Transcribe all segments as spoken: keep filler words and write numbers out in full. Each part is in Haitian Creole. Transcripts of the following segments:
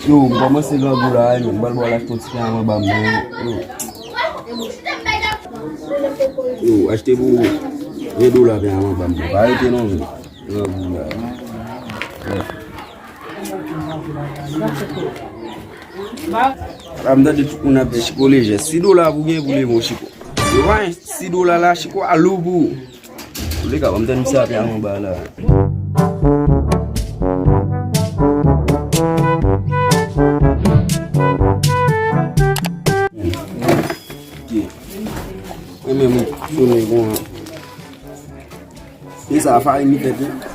Yo, m kòmanse grangou la, wi, men m pral ba w al achte yon ti pen a manba m, men. Yo. Yo, achte pou ven dola pen a manba m, men. Pa rete non, men. Grangou la. Wi. La, m tande tout moun ap di Chiko lejè. Sis dola pou gen pou leve yon Chiko. Yo, pa gen sis dola la, Chiko a lou pou ou. Touleka, ban m tann misye ap anba la. Ok. Mwen menm, m sonnen kon. E sa, farin li fèt, wi. Ah.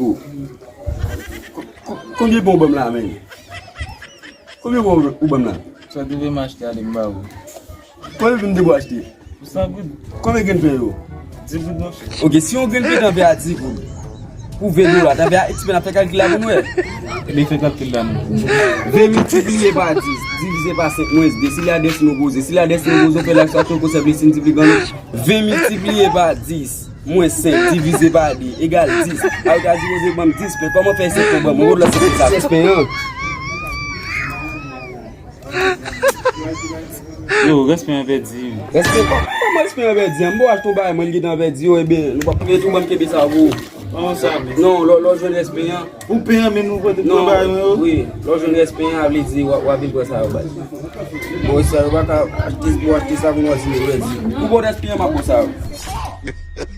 Oh. Ko-, ko-, konbyen bon banm la, men? Konbyen bon ou banm la? Sa w te vle m achte a, li m ba ou. Konbyen vin te pou achte? San goud. Konbyen grenn pen yo? Dis goud, monchè. Ok, si yon grenn pen tanpè a dis goud, pou ven dola, tanpè a, ti pen ap fè kalkil la pou nou wè. Li fè kalkil la, non. Ven miltipliye pa dis, divize pa senk mwens de. Si ladrès nou poze, si ladrès nou poze, w fè laksyon, konsèp li, si miltiplikan nou. Ven miltipliye pa dis. Mwens senk divize pa de egal dis. A, ou ta sipoze ban m dis pen. Kòman fè senk pen ban m? Mwen lòt senk pen sa. Dis pen an. Yo, rès pen an pèdi. Rès pen, kò-, kòman rès pen an pèdi? M bon achte yon bagay, mwen li gentan pèdi, yo, ebyen, nou p ap. Men tou ban m kenbe sa pou ou. Kòman sa, men? Non, lò, lò jwenn rès pen an. Pou pen an, men nou pote pou bagay mwen yo. Wi, lò jwenn rès pen an, a vle di w a, w a vin pran sa yo, baz. Bon, sa yo pa ka achte, pou achte sa, pou nou di yo pèdi. Ou bon rès pen an, m ap bon sa yo.